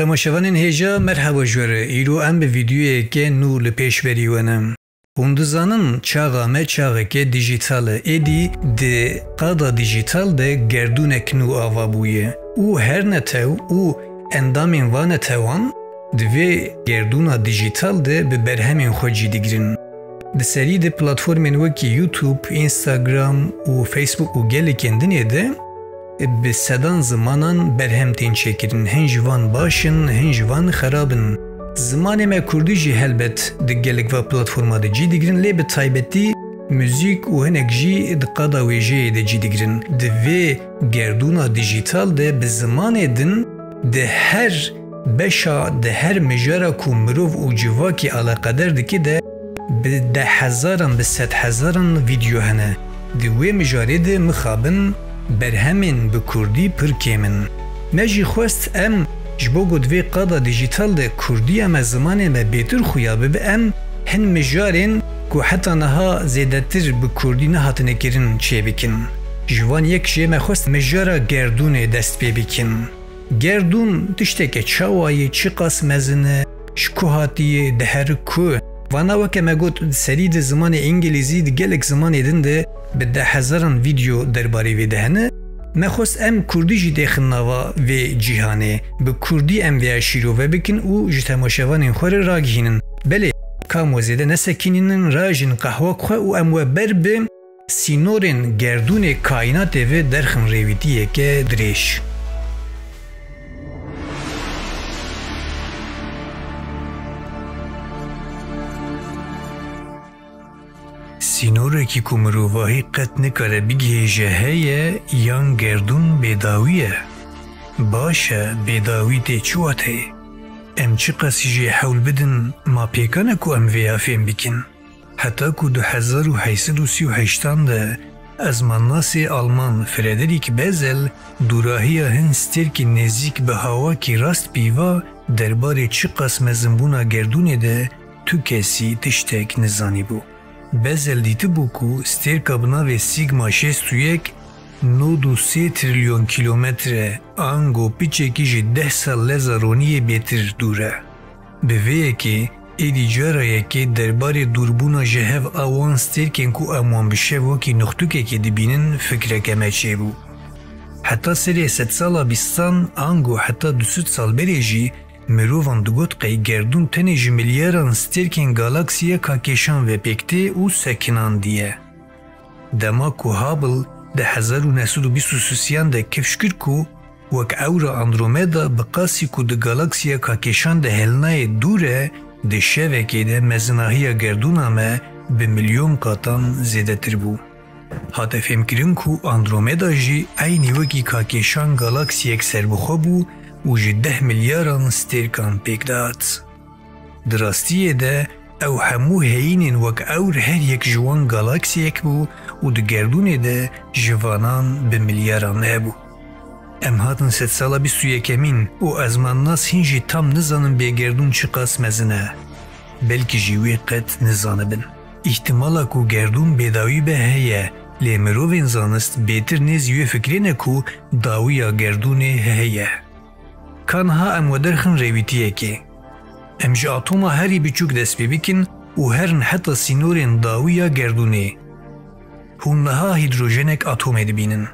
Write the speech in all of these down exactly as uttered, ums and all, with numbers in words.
Temaşevanên hêja, merheba ji we re. Îro em bi vîdeoyeke nû li pêş berî we ne. Hûn dizanin, çaxa me çaxeke dîjîtal e. Êdî di qada dîjîtal de gerdûnek nû ava bûye û her netew û endamên van netewan di vê gerdûna dîjîtal de bi berhemên xwe cî digirin. Di serî de platformên wekî YouTube, Instagram û Facebook û gelekên dinê de bi sedan zimanan berhem tên çêkirin. Hin ji van baş in, hin ji van xerab in. Zimanê me kurdî jî helbet di gelek va platforma de cî digirin, lê bi taybetî muzîk û hinek jî di qada wêjeyê de cî digirin. Di vê gerdûna dîjîtal de bi zimanê din di her beşa, di her mijara ku mirov û civakî eleqedar dike de bi dehhezaran, bi sedhezaran vîdeo hene. Di wê mijarê de mixabin berhemên bi kurdî pir kêm in. Me jî xwest em ji bo ku di vê qada dîjîtal de kurdiya me, zimanê me bêtir xuya bibe, em hin mijarên ku heta niha zêdetir bi kurdî nehatine kirin çêbikin. Ji van yek jê me xwest mijara gerdûnê dest pê bikin. Gerdûn tişteke çawa ye, çiqas mezin e, ji ku hatiye, dihere ku? Vana weke me got, di serî de zimanê îngilîzî, di gelek zimanê din de bi dehhezaran vîdeo derbarê vê de hene. Me xwest em kurdî jî têxin nava vê cîhanê. Bi kurdî em vêya şîrove bikin û ji temaşevanên xwe re ragihînin. Belê, ka em we zêde nesekînînin, rajin qehwek xwe û em we ber bi sînorên gerdûnê kaînatê ve derxin rêwîtiyeke dirêj. Sînorekî ku mirovahî qet nikare bigihêje heye yan gerdûn bêdawî ye? Baş e, bêdawî tê çi wateyê? Em çiqasî jê hewl bidin, ma pêkan e ku em vêya fêm bikin? Heta ku du hezar û heşt sed û sî û heştan de ezmannasê Alman Frederick Bessel dûrahiya hin stêrkên nêzîk bi hawakî rast pîva derbarê çiqas mezinbûna gerdûnê de tu kesî tiştek nizanîbû. Bessel dîtibû ku stêrka bi navê Sigma şêst û yek nod û sê trilyon kîlometre, ango piçekî ji deh sal leza roniyê bêtir dûr e. Bi vê yekê, êdî cara yekê derbarê dûrbûna ji hev a wan stêrkên ku em wan bi şev wekî nuqtukekê dibînin, fikreke me çêbû. Heta serê sedsala bîstan, ango heta du sed sal berê jî mirovan digot qey gerdûn tenê ji milyaran stêrkên galaksiya kakêşan ve pêk tê û sekinandiye. Dema ku Hubble di hezar û neh sed û bîst û sisiyan de kifş kir ku wek ewra Andromeda bi qasî ku di galaksiya kakêşan de hilnayê dûr e, di şevekê de mezinahiya gerdûna me bi milyon qatan zêdetir bû. Hate fêmkirin ku Andromeda jî eynî wekî kakêşan galaksiyek serbixwe bû û ji deh milyaran stêrkan pêk dihat. Di rastiyê de ew hemû heyînên wek ewr her yek ji wan galaksiyek bû û di gerdûnê de ji vanan bi milyaran hebû. Em hatin sedsala bîst û yekemîn û ezmannas hîn jî tam nizanin bê gerdûn çiqas mezin e. Belkî jî wê qet nizanibin. Îhtimala ku gerdûn bêdawî be heye, lê mirovên zanist bêtir nêzî wê fikrê ne ku dawiya gerdûnê heye. Ka niha em we derxin rêwîtiyekê. Em ji atoma herî biçûk dest pê bikin û herin heta sînorên dawî ya gerdûnê. Hûn niha hîdrojenek atomê dibînin.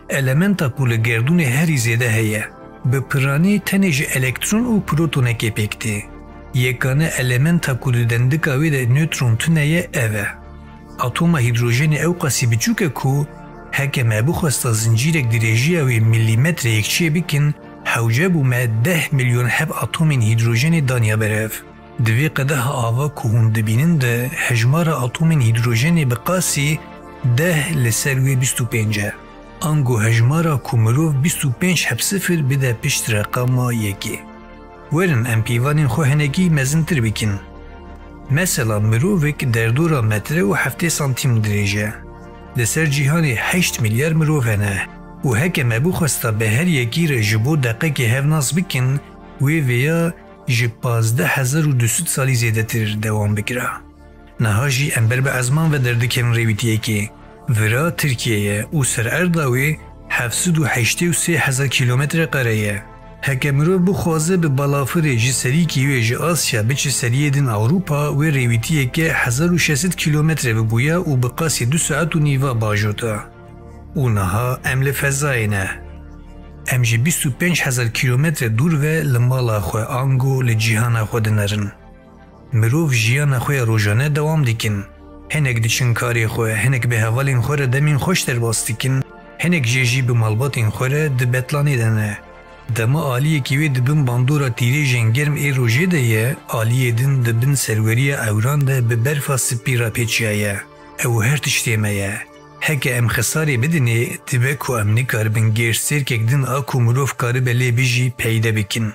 Elementa ku li gerdûnê herî zêde heye. Bi piranî tenê ji elektron û protonekê pêk tê. Yekane elementa ku di dendika wê de newtron tune ye, ev e. Atoma hîdrojenê ewqasî biçûk e ku heke me bixwesta zincîrek dirêjiya wê milîmetreyek çê bikin, hewce bû me deh milyon heb atomên hîdrojenê daniya ber hev. Di vê qedeha ava ku hûn dibînin de hejmara atomên hîdrojenê bi qasî deh li ser wê bîst û pênc e. Ango hejmara ku mirov bîst û pênc heb sifir bide pişt reqama yekê. Werin em pîvanên xwe hinekî mezintir bikin. Mesela mirovek derdora metre û heftê santîm dirêj e. Li ser cîhanê heşt milyar mirov hene û heke me bixwesta bi her yekî re ji bo deqekê hev nas bikin, wê vêya ji pazdeh hezar û du sed salî zêdetir dewam bikira. Niha jî em ber bi ezman ve derdikevin rêwîtiyekê. Vira Tirkiye ye û ser erda wê heft sed û heştê û sê hezar kîlometre kare ye. Heke mirov bixwaze bi balafirê ji serîkî wê ji Asya biçe seriyê din Ewropa, wê rêwîtiyeke hezar û şeş sed kîlometre bibûya û bi qasî du saet û nîva bajota. Û niha em li fezayê ne. Em ji bîst û pênc hezar kîlometre dûr ve li mala xwe ango li cîhana xwe dinerin. Mirov jiyana xwe ya rojane dewam dikin. Hinek diçin karê xwe, hinek bi hevalên xwe re demên xweş derbas dikin, hinek jê jî bi malbatên xwe re di betlanê de ne. Dema aliyekî wê di bin bandora tîrêjên germ ê rojê de ye, aliyê din di bin serweriya ewran de bi berfa spî re pêçiyaye. Ew her tiştê me ye. Heke em xisarê bidinê, dibe ku em nikaribin gêrstêrkek din a ku mirov karibe lê bijî peyde bikin.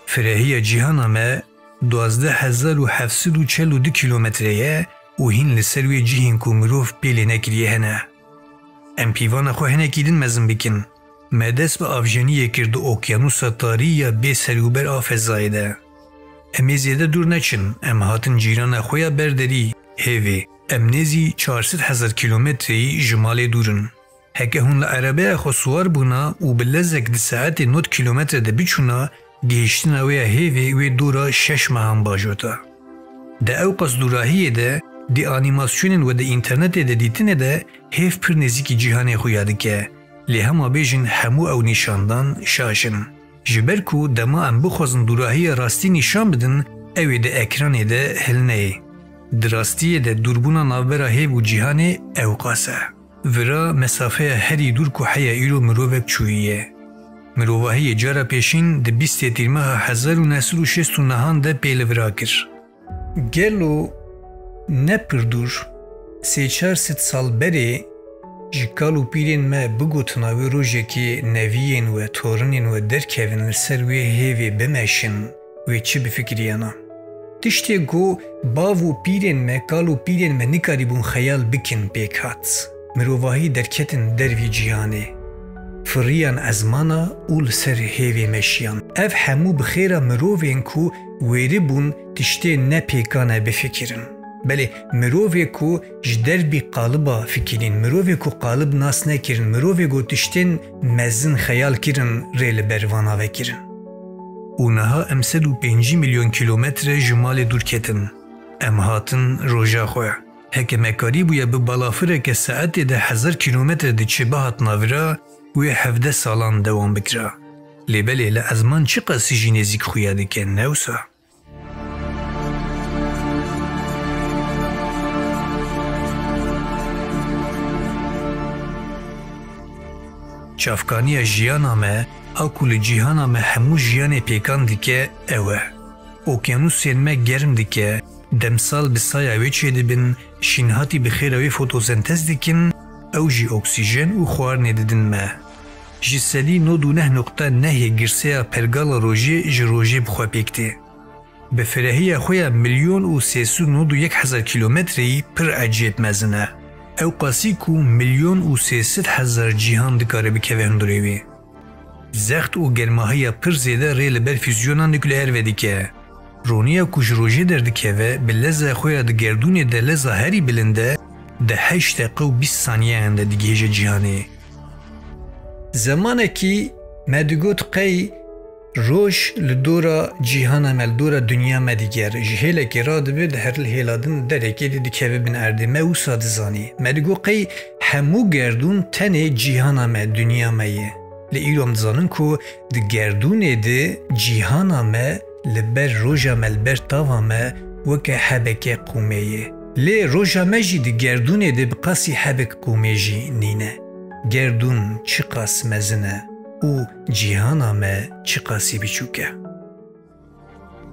Firehiya cîhana me duwazdeh hezar û heft sed û çel û du kîlometre ye û hîn li ser wê cihên ku mirov pêlê nekiriye hene. Em pîvana xwe hinekî din mezin bikin. Me dest bi avjeniyê kir di okyanûsa tarî ya bê serûber a fezayê de. Em ê zêde dûr neçin, em hatin cîrana xwe ya berderî, hêvê. Em nêzî çar sed hezar kîlometreyî ji malê dûr in. Heke hûn li erebeya xwe siwar bûna û bi lezek di saetê nod kîlometre de biçûna, gihîştina wê ya hêvê wê dora şeş mehan bajota. Di ewqas dûrahiyê de, di anîmasyonên we di înternetê de dîtine de hêv pir nêzîkî cîhanê xuya dike. Lê hema bêjin hemû ew nîşandan şaş in. Ji ber ku dema em bixwazin dûrahiya rastî nîşan bidin, ew ê di ekranê de hilneyê. Di rastiyê de dûrbûna navbera hêv û cîhanê ewqas e. Vira mesafeya herî dûr ku heya îro mirovek çûyî ye. Mirovahiyê cara pêşîn di bîstê tîrmeha hezar û neh sed û şêst û nehan de pê li vira kir. Gelo ne pir dûr, sê çar sed sal berê ji kal û pîrên me bigotina wê rojekê neviyên we, torinên we derkevin li ser wê hêvê bimeşin, wê çi bifikiriyana? Tiştê ku bav û pîrên me, kal û pîrên me nikarîbûn xeyal bikin pêk hat. Mirovahî derketin dervî cîhanê. Firiyan ezmana û li ser hêvê meşiyan. Ev hemû bi xêra mirovên ku wêribûn tiştê ne pêkan e bifikirin. Belê mirovê ku ji dervî qaliba fikirîn, mirovê ku qalib nas nekirin, mirovê ku tiştên mezin xeyal kirin rê li ber vana vekirin. Û niha em sed û pêncî milyon kîlometre ji malê dûr ketin. Em hatin roja xwe. Heke me karîbûya bi balafireke saetê de hezar kîlometre diçe bihatina vira, wê hevdeh salan dewam bikira. Lê belê li ezman çiqas jî nêzîk xuya dike, ne wisa? Çavkaniya jiyana me, a ku li cîhana me hemû jiyanê pêkan dike, ew e. Okyanusên me germ dike, demsal bi saya wê çêdibin, şînhatî bi xêra wê fotosentez dikin, ew jî oksîjen û xwarinê didin me. Ji sedî nod û neh nuqte nehê girseya pergala rojê ji rojê bi xwe pêk tê. Bi firehiya xwe ya milyon û sê sed û nod û yek hezar kîlometreyî pir ecêb mezin e. Ew qasî ku milyon û sê sed hezar cîhan dikare bikeve hundirê wê. Zext û germahiya pir zêde rê li ber fîzyona nukleer vedike. Roniya ku ji rojê derdikeve, bi leza xwe ya di gerdûnê de leza herî bilind e, di heşt deqe û bîst saniyeyan de digihêje cîhanê. Zemanekî me digot qey roj li dora cîhana me, li dora dinya me diger. Ji hêlekê radibe, di her hêla din derekê de dikeve bin erdê. Me wisa dizanî. Me digot qey hemû gerdûn tenê cîhana me, dinya me ye. Lê îro em dizanin ku di gerdûnê de cîhana me li ber roja me, li ber tava me weke hebeke qûmê ye. Lê roja me jî di gerdûnê de bi qasî hebek qûmê jî nîne. Gerdûn çiqas mezin e û cîhana me çiqasî biçûk e.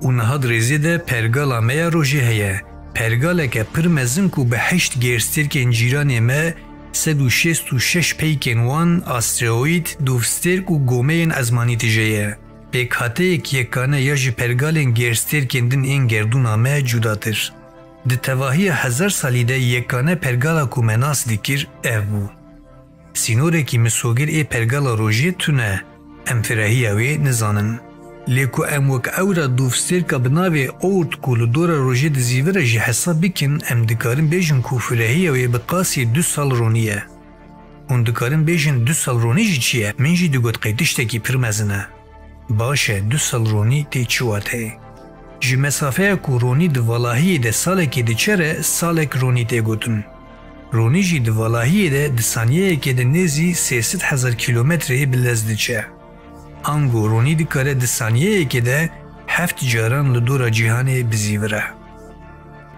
Û niha di rêzê de pergala me ya rojê heye. Pergaleke pir mezin ku bi heşt gêrstêrkên cîranê me, sed û şêst û şeş peykên wan, asteroîd, dûvstêrk û gomeyên ezmanî tije ye. Pêkhateyek yekane ya ji pergalên gêrstêrkên din ên gerdûna me cudatir. Di tevahiya hezar salî de yekane pergala ku me nas dikir ev bû. Sînorekî misogir ê pergala rojê tune, em firehiya wê nizanin. Lê ku em wek ewra dûvstêrka bi navê Oort ku li dora rojê dizîvire jî hesab bikin, em dikarin bêjin ku firehiya wê bi qasî du sal ronî ye. Hûn dikarin bêjin du sal ronî jî çi ye? Min jî digot qey tiştekî pir mezin e. Baş e, du sal ronî tê çi wateyê? Ji mesafeya ku ronî di valahiyê de salekê diçe re salek ronî tê gotin. Ronî jî di valahiyê de di saniyeyekê de nêzî sê sed hezar kîlometreyê bi lez diçe. Ango ronî dikare di saniyeyekê de heft caran li dora cîhanê bizîvire.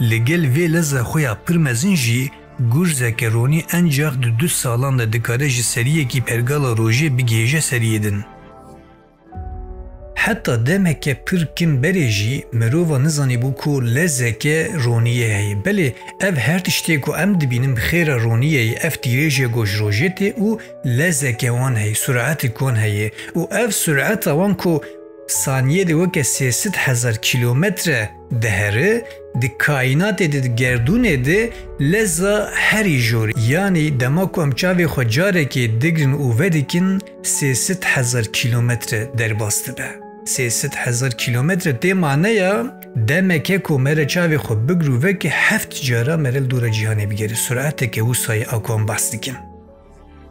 Li gel vê leza xwe ya pir mezin jî, gurzeke ronî encax di du salan de dikare ji seriyekî pergala rojê bigihêje seriyê din. Heta demeke pir kin berê jî mirova nizanîbû ku lezeke roniyê heye. Belê ev her tiştê ku em dibînin bi xêra roniyê ye, ev tîrêjê ku ji rojê tê û lezeke wan heye, suretek wan heye û ev sureta wan ku saniyê de weke sê sed hezar kîlometre dihere, di kaînatê de, di gerdûnê de leza herî jorê. Yanî dema ku em çavê xwe carekê digrin û vedikin, sê sed hezar kîlometre derbas dibe. Sê sed hezar kîlometre tê maneya demeke ku me re çavê xwe bigir û veke heft cara me re li dora cîhanê bigere. Sureteke wisayê a ku em behs dikin.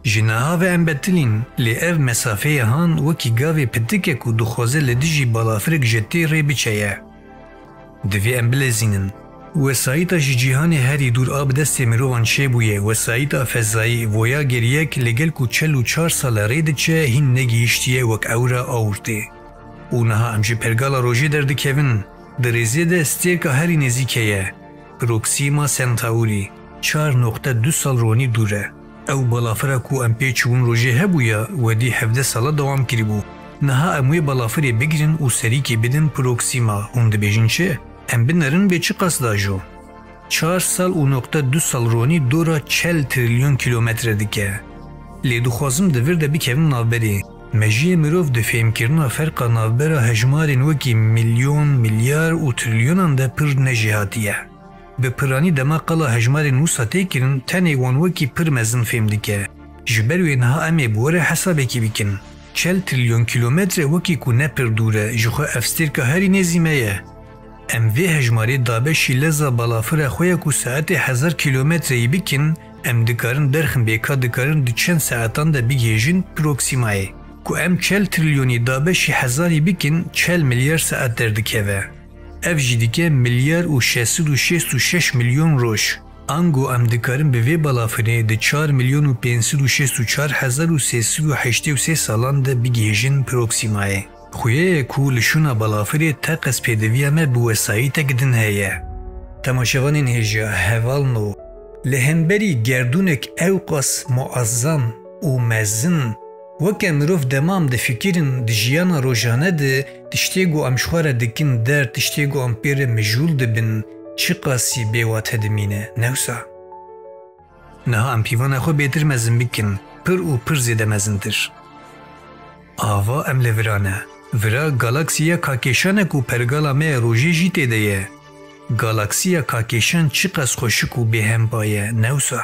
Ji niha ve em betilîn, lê ev mesafeyê han wekî gavê pitikek û dixwaze li dijî balafirek jetê rê biçe ye. Divê em bilezînin. Wesayîta ji cîhanê herî dûr a bi destê mirovan çêbûye, wesayîta fezayî, voyager yek, li gel ku çel û çar sal e rê diçe, hîn negihîştiye wek ewra awirtê. Û niha em ji pergala rojê derdikevin. Di rêzê de stêrka herî nêzîk heye, Proxima Centauri, çar noqte du sal ronî dûr e. Ew balafira ku em pê çûbûn rojê hebûya, wedî hevdeh sala dewam kiribû. Niha em wê balafirê bigirin û serîkê bidin Proxima. Hûn dibêjin çi? Em binerin bê çiqas dajo? Çar sal û noqte du sal ronî dora çel trilyon kîlometre dike. Lê dixwazim di vir de bikevim navberê. Mejiyê mirov di fêmkirina ferqa navbera hejmarên wekî milyon, milyar û trilyonan de pir nejêhatî ye. Bi piranî dema qala hejmarên wisa tê kirin, tenê wan wekî pir mezin fêm dike. Ji ber wê niha em ê bi we re hesabekî bikin. Çel trilyon kîlometre wekî ku ne pir dûr e, ji xwe ev stêrka herî nêzî me ye. Em vê hejmarê dabeşî leza balafira xwe ya ku saetê hezar kîlometreyî bikin, em dikarin derxin bê ka dikarin di çend saetan de bigihêjin Proximayê. Ku em çel trilyonî dabeşî hezarî bikin, çel milyar saet derdikeve. Ev jî dike milyar û şeş sed û şêst û şeş milyon roj. Ango em dikarin bi vê balafirê di çar milyon û pênc sed û şêst û çar hezar û sê sed û heştê û sê salan de bigihêjin Proximayê. Xuye ye ku li şûna balafirê teqez pêdiviya me bi wesayîtek din heye. Temaşevanên hêja, hevalno, li hemberî gerdûnek ewqas muazzam û mezin, weke mirov dema em difikirin di jiyana rojane de, tiştê ku em ji xwe re dikin derd, tiştê ku em pê re mijûl dibin, çiqasî bêwate dimîne, ne wisa? Niha em pîvana xwe bêtir mezin bikin, pir û pir zêde mezintir. Ava em li vira ne. Vira galaksiya Kakêşan e ku pergala me ya rojê jî tê de ye. Galaksiya Kakêşan çiqas xweşik û bêhempa ye, ne wisa?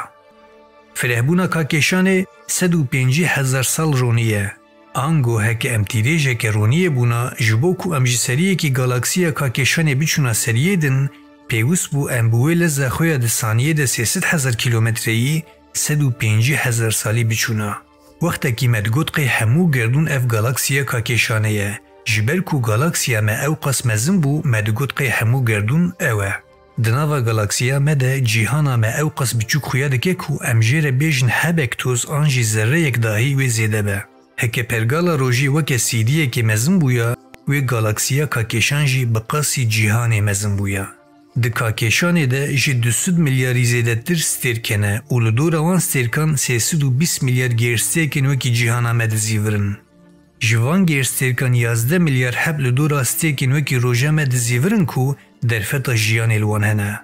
Firehbûna Kakêşanê sed û pêncî hezar sal ronî ye. Ango heke em tîrêjeke roniyê bûna, ji bo ku em ji seriyekî galaksiya Kakêşanê biçûna seriyê din, pêwist bû em bi wê leza xwe ya di saniyê de sê sed hezar kîlometreyî, sed û pêncî hezar salî biçûna. Wextekî me digot qey hemû gerdûn ev galaksiya Kakêşanê ye. Ji ber ku galaksiya me ewqas mezin bû, me digot qey hemû gerdûn ew e. Di nava galaksiya me de cîhana me ewqas biçûk xuya dike ku em jê re bêjin hebek toz an jî zerreyek dahî wê zêde be. Heke pergala rojê weke C D'yekê mezin bûya, wê galaksiya Kakêşan jî bi qasî cîhanê mezin bûya. Di Kakêşanê de ji du sed milyarî zêdetir stêrk hene û li dora wan stêrkan sê sed û bîst milyar gêrstêrkên wekî cîhana me dizîvirin. Ji van gêrstêrkan yazdeh milyar heb li dora stêrkên wekî roja me dizîvirin ku derfeta jiyanê li wan hene.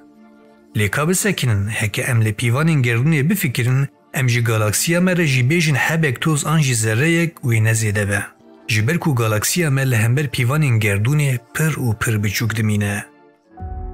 Lê ka bisekinin, heke em li pîvanên gerdûnê bifikirin, em ji galaksiya me re jî bêjin hebek toz an jî zerreyek wê ne zêde be. Ji ber ku galaksiya me li hember pîvanên gerdûnê pir û pir biçûk dimîne.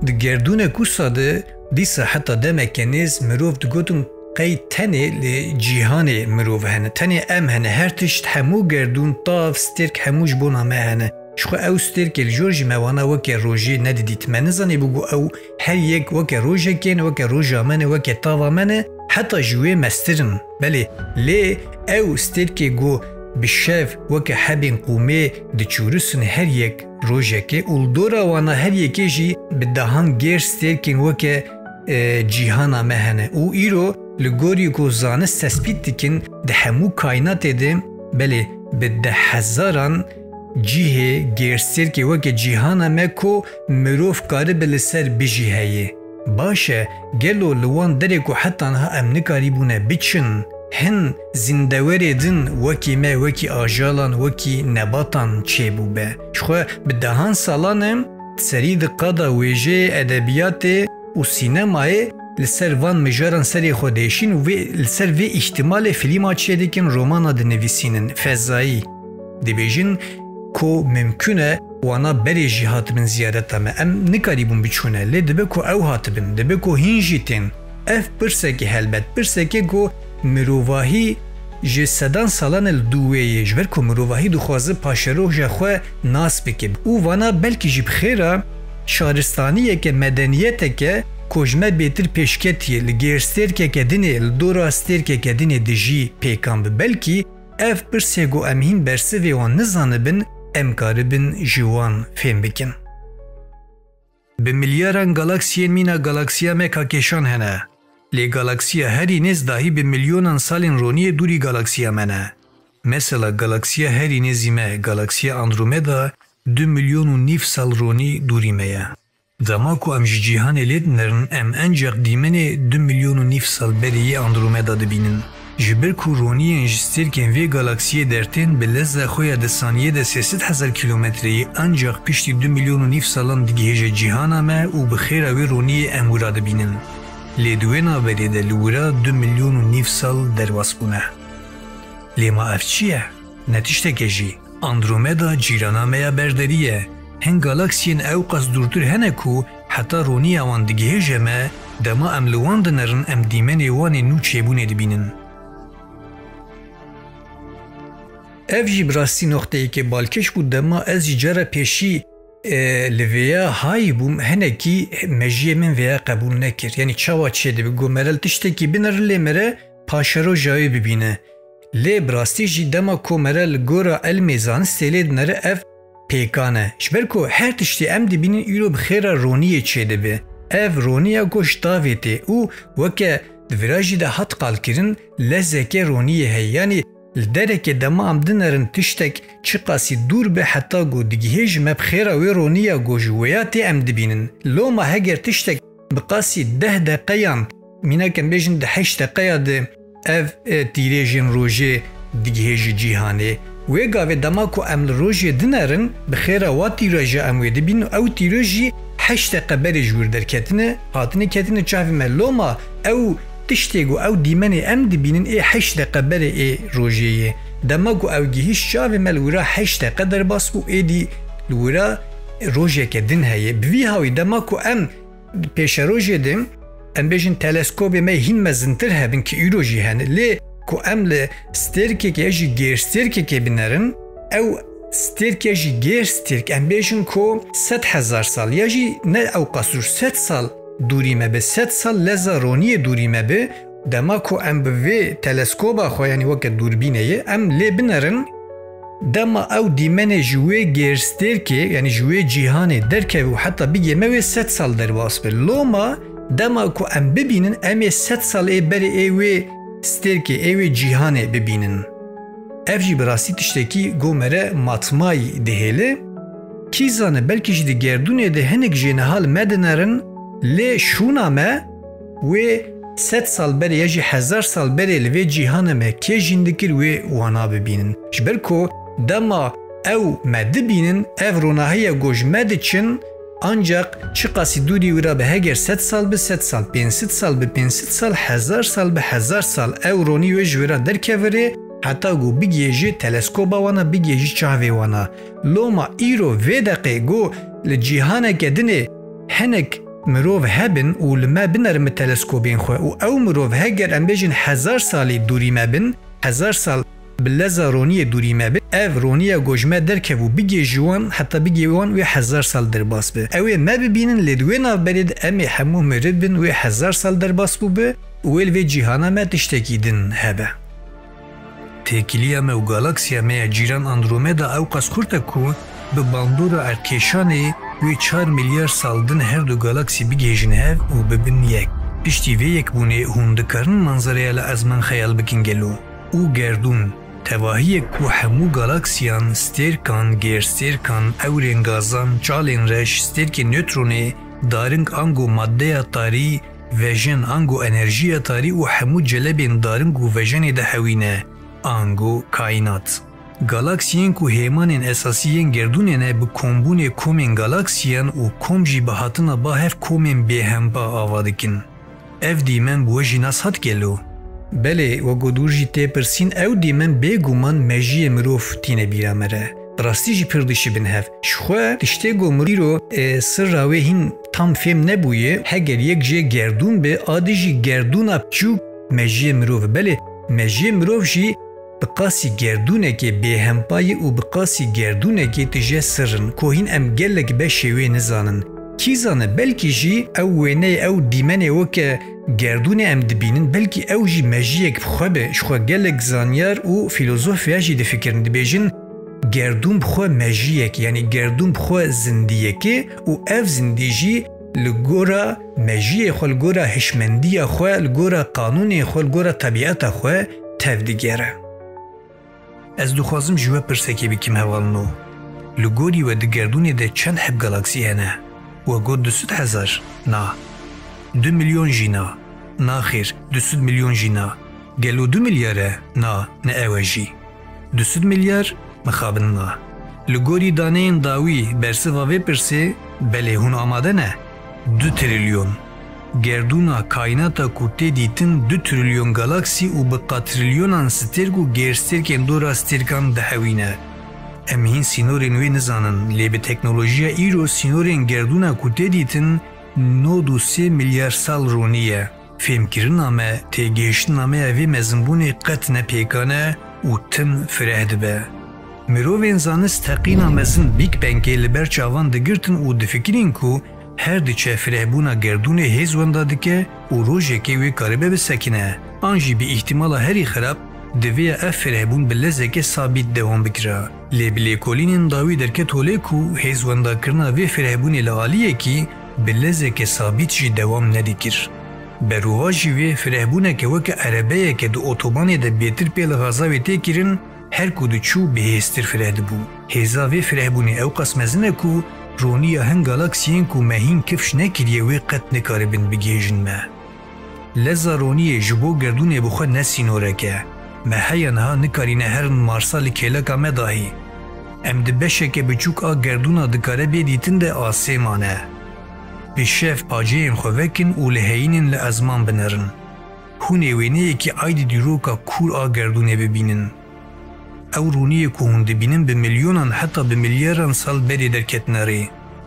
Di gerdûnek wisa de dîsa heta demeke nêz mirov digotin qey tenê li cîhanê mirov hene, tenê em hene, her tişt, hemû gerdûn, tav, stêrk hemû ji bona me hene. Ji xwe ew stêrkê li jor jî me wana weke rojê nedidît. Me nizanîbû ku ew her yek weke rojekê ne, weke roja me ne, weke tava me ne, heta ji wê mestir in. Belê, lê ew stêrkê ku bi şev weke hebên qûmê diçûrisin her yek rojekê û li dora wana her yekê jî bi dehan gêr stêrkên weke, e, cîhana me hene û îro li gorî ku zanist tespît dikin di hemû kaynatê de belê bi dehhezaran cihê gêrstêrkê weke cîhana me ku mirov karibe li ser bijî heye. Baş e, gelo li wan derê ku heta niha em nikarîbûne biçin, hin zîndewerê din wekî me, wekî ajalan, wekî nebatan çêbûbe? Jixwe bi dehan salan e, serî di qada wêjeyê, edebiyatê û sînemayê li ser van mijaran serê xwe diêşîn û vê, li ser vê îhtimalê fîlma çêdikin, romana dinivîsînin, fezayî. Dibêjin ku mimkun e wana berê jî hatibin ziyareta me. Em nikarîbûn biçûne, lê dibe ku ew hatibin, dibe ku hîn jî tên. Ev pirsekê, helbet pirsekê ku mirovahî ji sedan salan e li dû wê ye, ji ber ku mirovahî dixwaze paşeroja xwe nas bike. Û vana belkî jî bi xêra şaristaniyeke, medeniyeteke ku ji me bêtir pêşketiyê, li gêrstêrkeke dinê, li dora stêrkeke dinê dijî pêkan bi. Belkî ev pirsê ku em hîn bersivê wan nizanibin, em karibin ji wan fêm bikin. Bi milyaran galaksiyên mîna galaksiya me ka kêşan hene. Lê galaksiya herî nêz dahî bi milyonan salên roniyê dûrî galaksiya me ne. Mesela galaksiya herî nêzî me, galaksiya Andromeda, du milyon û nîv sal ronî dûrî me ye. Dema ku em ji cîhanê lê dinerin, em enceq dîmenê du milyon û nîv sal berê yê Andromeda dibînin. Ji ber ku roniyên ji stêrkên vê galaksiyê dertên bi leza xwe ya di saniyê de sê sed hezar kîlometreyî, enceq piştî du milyon û nîv salan digihêje cîhana me û bi xêra wê roniyê em wira dibînin. Lê di wê navberê de li wira du milyon û nîv sal derbas bûne. Lê ma ev çi ye? Ne tişteke jî. Andromeda cîrana me ya berderî ye. Hin galaksiyên ewqas dûrtir hene ku heta roniya wan digihêje me, dema em li wan dinerin, em dîmenê wan ê nû çêbûnê dibînin. Ev jî bi rastî noqteyeke balkêş bû, dema ez jî cara pêşî, e, li vêya hayî bûm, hinekî mejiyê min vêya qebûl nekir. Yanî çawa çêdibe, got mere li tiştekî binir lê mere paşeroja wê bibîne. Lê bi rastî jî dema ku mere li gora ilmê zanistê lê dinere ev pêkan e. Ji ber ku her tiştê em dibînin îro bi xêra roniyê çêdibe. Ev roniya ku ji tavê tê û weke di vira jî de hat qalkirin lezeke roniyê heye. Yanî li dereke dema em dinerin tiştek çiqasî dûr be heta ku digihêje me bi xêra wê roniya ku ji wêya tê em dibînin. Loma heger tiştek bi qasî deh deqeyan, mînak em bêjin di heşt deqeya de ev, e, tîrêjên rojê digihêje cîhanê. Wê gavê dema ku em li rojê dinerin, bi xêra wa tîroja em wê dibînin û ew tîroj jî heşt deqe berê ji wir derketine, hatine ketine çavê me. Loma ew tiştê ku ew dîmenê em dibînin ê heşt deqe berê ê rojê ye. Dema ku ew gihîşt çavê me li wira heşt deqe derbas bû, êdî li wira rojeke din heye. Bi vî hawî dema ku em pêşerojê de, em bêjin teleskobê me hîn mezintir hebin ki îro jî hene. Lê ku em li stêrkekê ya jî gêrstêrkekê binerin, ew stêrk ya jî gêrstêrk, em bêjin ku sed hezar sal ya jî ne ewqas dûr, sed sal dûrî me be, sed sal leza roniyê dûrî me be, dema ku em bi vê teleskoba xwe, yanî weke dûrbînê ye, em lê binerin, dema ew dîmenê ji wê gêrstêrkê, yanî ji wê cîhanê derkeve û heta bigê me wê sed sal derbas be. Loma dema ku em bibînin, em ê sed sal ê berê ê wê stêrkê, ê wê cîhanê bibînin. Ev jî bi rastî tiştekî go mere matmayî dihêle. Kî zane, belkî jî di gerdûnê de hinek jêniha li me dinerin, lê şûna me wê sed sal berê ya jî hezar sal berê li vê cîhana me kê jîn dikir, wê wana bibînin. Ji ber ku dema ew me dibînin, ev ronahiya ku ji me diçin, ancaq çiqasî dûrî wira be, heger sed sal bi sed sal, pênc sed sal bi pênc sed sal, hezar sal bi hezar sal, ew ronî wê ji wira derkeve rê, heta ku bigihê ji teleskoba wana, bigihê ji çavê wana. Loma îro vê deqê ku li cîhaneke dinê hinek mirov hebin û li me binerin bi teleskobên xwe û ew mirov heger em bêjin hezar salî dûrî me bin, hezar sal bi leza roniyê dûrî me bin, ev roniya ku ji me derkevû bigê ji wan, heta bigê wan wê hezar sal derbas be. Ew ê me bibînin, lê di wê navberê de em ê hemû miriv bin, wê hezar sal derbas bûbe û wê li vê cîhana me tiştekî din hebe. Têkiliya me û galaksiya me ya cîran Andromeda ewqas xurt e ku bi bandora erdkêşanê wê çar milyar sal din her du galaksî bigihêjin hev û bibin yek. Piştî vê yekbûnê hûn dikarin manzereya li ezman xeyal bikin gelo? Û gerdûn, tevahiyek ku hemû galaksiyan, stêrkan, gêrstêrkan, ewrên gazan, çalên reş, stêrkên newtronê, daring ango maddeya tarî, vejen ango enerjiya tarî û hemû celebên daring û vejenê dihewîne, ango kaînat. Galaksiyên ku hêmanên esasî yên gerdûnê ne, bi kombûnê komên galaksiyan û kom jî bi hatina ba hev komên bêhempa ava dikin. Ev dîmen bi we jî nas hat gelo? Belê, wek ku dûr jî tê pirsîn, ew dîmen bêguman mejiyê mirov tîne bîra me re. Bi rastî jî pir dişibin hev. Ji xwe tiştê ku mirov îro, e, sirra wê hîn tam fêm nebûye, heger yek jê gerdûn be, a dî jî gerdûna piçûk mejiyê mirov e. Belê, mejiyê mirov jî bi qasî gerdûnekê bêhempa ye û bi qasî gerdûnekê tije sir in, ku hîn em gelek beşê wê nizanin. Kî zane, belkî jî ew wêneyê, ew dîmenê weke gerdûnê em dibînin, belkî ew jî mejiyek bi xwe be. Ji xwe gelek zanyar û fîlozof vêya jî difikirin, dibêjin, gerdûn bi xwe mejiyek, yanî gerdûn bi xwe zindiyek e û ev zindî jî li gora mejiyê xwe, li gora hişmendiya xwe, li gora qanûnê xwe, li gora tebîeta xwe tev digere. Ez dixwazim ji we pirsekê bikim, hevalino. Li gorî we di gerdûnê de çend heb galaksî hene? We got du sed hezar? Na. Du milyon jî na. Naxêr, du sed milyon jî na. Gelo du milyar e? Na, ne ew e jî. Du sed milyar? Mixabin na. Li gorî daneyên dawî, bersiva vê pirsê, belê, hûn amade ne? Du trilyon. Gerdûna kaînata ku tê dîtin du trilyon galaksî û bi qatrilyonan stêrk û gêrstêrkên dora stêrkan dihewîne. Em hîn sînorên wê nizanin, lê bi teknolojiya îro sînorên gerdûna ku tê dîtin nod û sê milyar sal ronî ye. Fêmkirina me, têgihiştina me ya vê mezinbûnê qet ne pêkan e û tim fireh dibe. Mirovên zanist teqîna mezin Big Bangê li ber çavan digirtin û difikirîn ku her diçe firehbûna gerdûnê hêz wenda dike û rojekê wê karibe bisekine. An jî bi îhtimala herî xirab, divê ya ev firehbûn bi lezeke sabît dewam bikira. Lê bi lêkolînên dawî derket holê ku hêz wendakirina vê firehbûnê li aliyekî bi lezeke sabît jî dewam nedikir. Berovajî wê firehbûneke weke erebeyeke di otobanê de bêtir pê li gaza wê tê kirin, her ku diçû bihêztir fireh dibû. Hêza vê firehbûnê ewqas mezin e ku roniya hin galaksiyên ku me hîn kifş nekiriye wê qet nikaribin bigihêjin me. Leza roniyê ji bo gerdûnê bi xwe ne sînorek e. Me heya niha nikarîne herin Marsa li kêleka me dahî. Em di beşeke biçûk a gerdûna dikare bê dîtin de asê mane. Bi şev paceyên xwe vekin û li heyînên li ezman binerin. Hûn ê wêneyekî aydî dîroka kûr a gerdûnê bibînin. Ew rûniyê ku hûn dibînin bi milyonan heta bi milyaran sal berê derketine rê.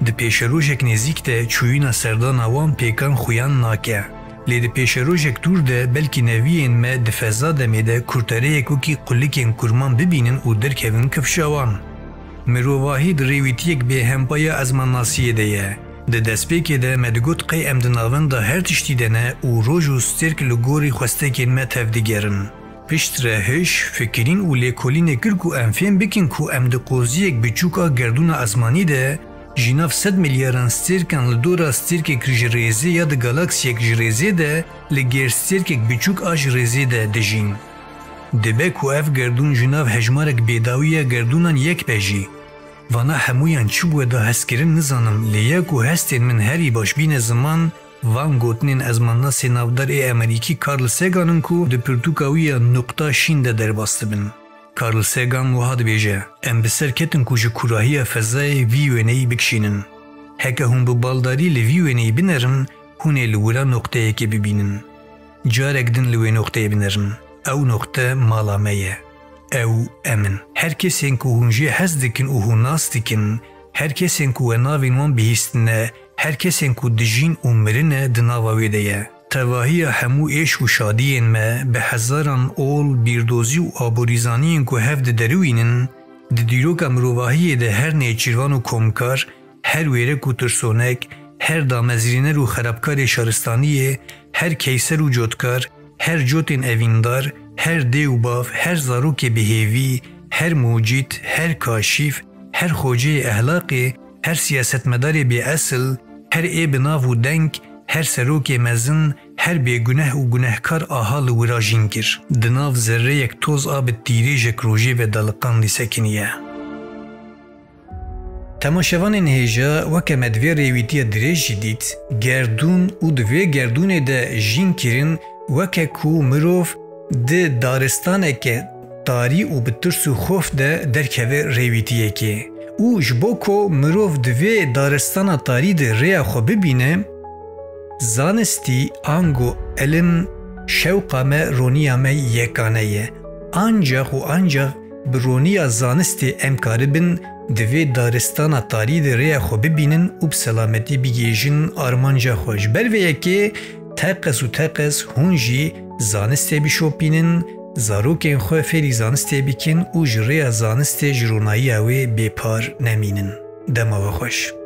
Di pêşerojek nêzîk de çûyîna serdana wan pêkan xuyan nake. Lê di pêşerojek dûr de belkî neviyên me di feza demê de kurtereyek wekî qulikên kurman bibînin û derkevin kifşa wan. Mirovahî di rêwîtiyek bêhempa ya ezmannasiyê de ye. Di destpêkê de me digot qey em di navenda her tiştî de ne û roj û stêrk li gorî xwestekên me tevdigerin. Piştre hiş, fikirîn û lêkolînê kir ku em fêm bikin ku em di qoziyek biçûk a gerdûna ezmanî de, ji nav sed milyaran stêrkan li dora stêrkek ji rêzê ya di galaksiyek ji rêzê de, li gêrstêrkek biçûk a ji rêzê de dijîn. Dibe ku ev gerdûn ji nav hejmarek bêdawî ya gerdûnan yek be jî. Vana hemûyan çi bi we da hezkirin nizanim, lê ya ku hestên min herî baş bîne ziman, van gotinên ezmannasê navdar ê Amerîkî Carl Sagan in ku di pirtûka wî ya Nuqta Şîn de derbas dibin. Carl Sagan wiha dibêje, em bi ser ketin ku ji kûrahiya fezayê vî wêneyî bikişînin. Heke hûn bi baldarî li vî wêneyî binerin, hûn ê li wira noqteyekê bibînin. Carek din li wê noqteyê binerin. Ew noqte mala me ye. Ew em in. Her kesên ku hûn jê hez dikin û hûn nas dikin, her kesên ku we navên wan bihîstine, her kesên ku dijîn û mirine di nava wê de ye. Tevahiya hemû êş û şadiyên me, bi hezaran ol, bîrdozî û aborîzaniyên ku hev diderûînin, di dîroka mirovahiyê de her nêçîrvan û komkar, her wêrek û tirsonek, her damezrîner û xerabkarê şaristaniyê, her keyser û cotkar, her cotên evîndar, her dê û bav, her zarokê bi hêvî, her mûcîd, her kaşîf, her xoceyê ehlaqê, her siyasetmedarê bêesil, her ê bi nav û deng, her serokê mezin, her bêguneh û gunehkar aha li wira jîn kir. Di nav zerreyek toz a bi tîrêjek rojê ve daliqandî sekiniye. Temaşevanên hêja, weke me di vê rêwîtiya dirêj jî dît, gerdûn û di vê gerdûnê de jîn kirin, weke ku mirov di daristaneke tarî û bi tirs û xof de derkeve rêwîtiyekê. Û ji bo ku mirov di vê daristana tarî de rêya xwe bibîne, zanistî ango ilim şewqa me, roniya me yekane ye. Ancax û ancax bi roniya zanistê em karibin di vê daristana tarî de rêya xwe bibînin û bi selametî bigihêjin armanca xwe. Ji ber vê yekê teqez û teqez hûn jî zanistê bişopînin, zarokên xwe fêrî zanistê bikin û ji rêya zanistê ji ronayiya wê bêpar nemînin. Dema we xweş.